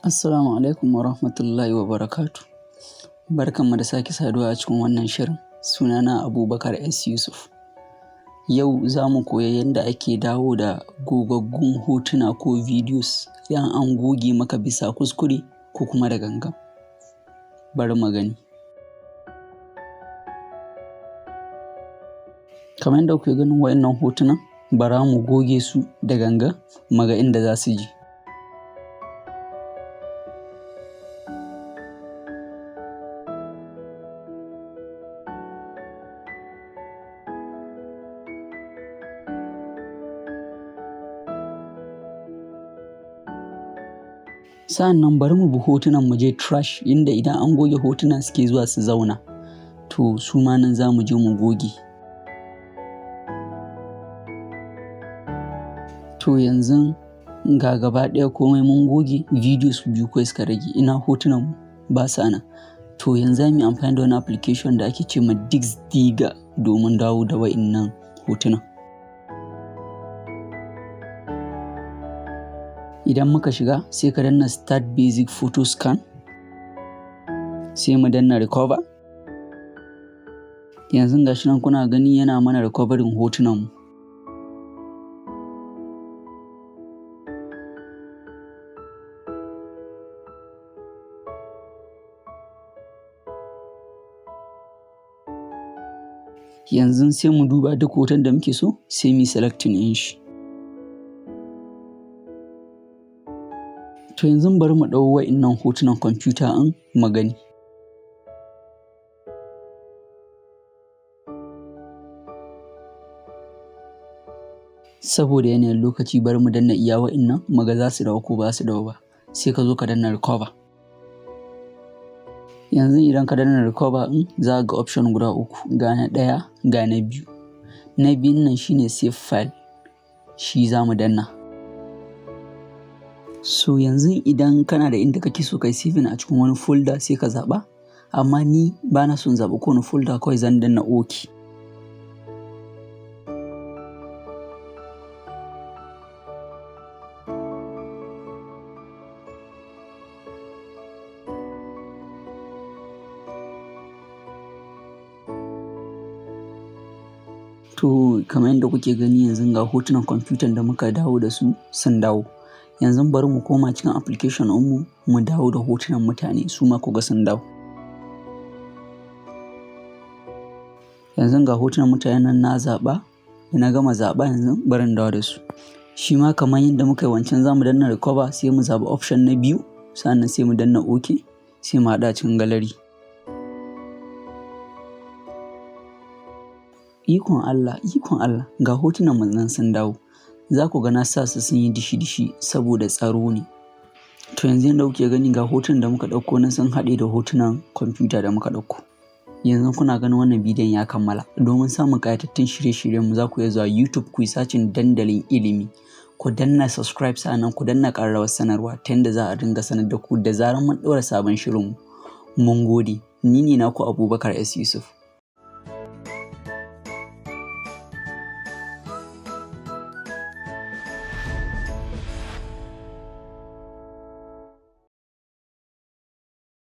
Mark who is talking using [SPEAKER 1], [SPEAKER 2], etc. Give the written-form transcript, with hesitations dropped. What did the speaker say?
[SPEAKER 1] Assalamu alaikum wa rahmatullahi wa barakatuh. Barkanmu da sake saduwa a cikin wannan shirin. Sunana Abubakar S. Yusuf. Yau za mu koya yadda ake dawo da gogaggun hotuna ko videos idan an goge maka bisa kuskure ko kuma da gangan. Bari mu gani. Kamar yadda kuke ganin waɗannan hotunan, bara mu goge su da gangan mu ga inda za su je. Sa'annan bari mu bi hotunan mu je trash, inda idan an goge hotuna suke zuwa su zauna. To su ma nan za mu je mu goge. To yanzu ga gaba ɗaya komai mun goge, videos biyu kawai suka rage. Ina hotunan mu? Ba sa nan. To yanzu za mu yi amfani da wani application da ake ce ma DiskDigger domin dawo da wa'innan hotunan. Idan muka shiga, sai ka danna Start Basic Photo Scan, sai mu danna Recover. Yanzu gashi nan kuna gani yana mana recovering hotunan mu. Yanzu sai mu duba duk hoton da muke so, sai mu yi selecting ɗin shi. To yanzu bari mu ɗau wa'innan hotunan kwamfuta ɗin mu gani. Saboda yanayin lokaci, bari mu danna iya wa'innan mu ga za su dawo ko ba su dawo ba. Sai ka zo ka danna Recover. Yanzu idan ka danna Recover ɗin, za ka ga option guda uku, ga na ɗaya, ga na biyu. Na biyun nan shine Save File, shi za mu danna. So yanzu idan kana da inda kake so kai saving a cikin wani folder, sai ka zaɓa. Amma ni bana son zaɓa kowane folder, kawai zan danna OK. To kamar yadda kuke gani, yanzu ga hotunan kwamfutan da muka dawo da su sun dawo. Yanzu bari mu koma cikin application ɗinmu mu dawo da hotunan mutane, su ma ku ga sun dawo. Yanzu ga hotunan mutanen nan na zaɓa, da na gama zaɓa, yanzu bari in dawo da su. Shi ma kamar yadda muka yi wancan, za mu danna Recover, sai mu zaɓi option na biyu, sannan sai mu danna OK, sai mu haɗa cikin gallery. Ikon Allah, ikon Allah, ga hotunan mu nan sun dawo. Za ku ga na sa su sun yi dishi-dishi saboda tsaro ne. To yanzu yadda kuke gani, ga hotunan da muka ɗauko nan sun haɗe da hotunan kwamfuta da muka ɗauko. Yanzu kuna ganin wannan bidiyon ya kammala. Domin samun ƙayatattun shirye-shiryenmu, za ku iya zuwa YouTube ku yi searching Dandalin Ilimi. Ku danna subscribe, sa'annan ku danna ƙararrawar sanarwa ta yadda za a dinga sanar da ku da zarar mun ɗaura sabon shirinmu. Mun gode. Ni ne naku Abubakar S. Yusuf.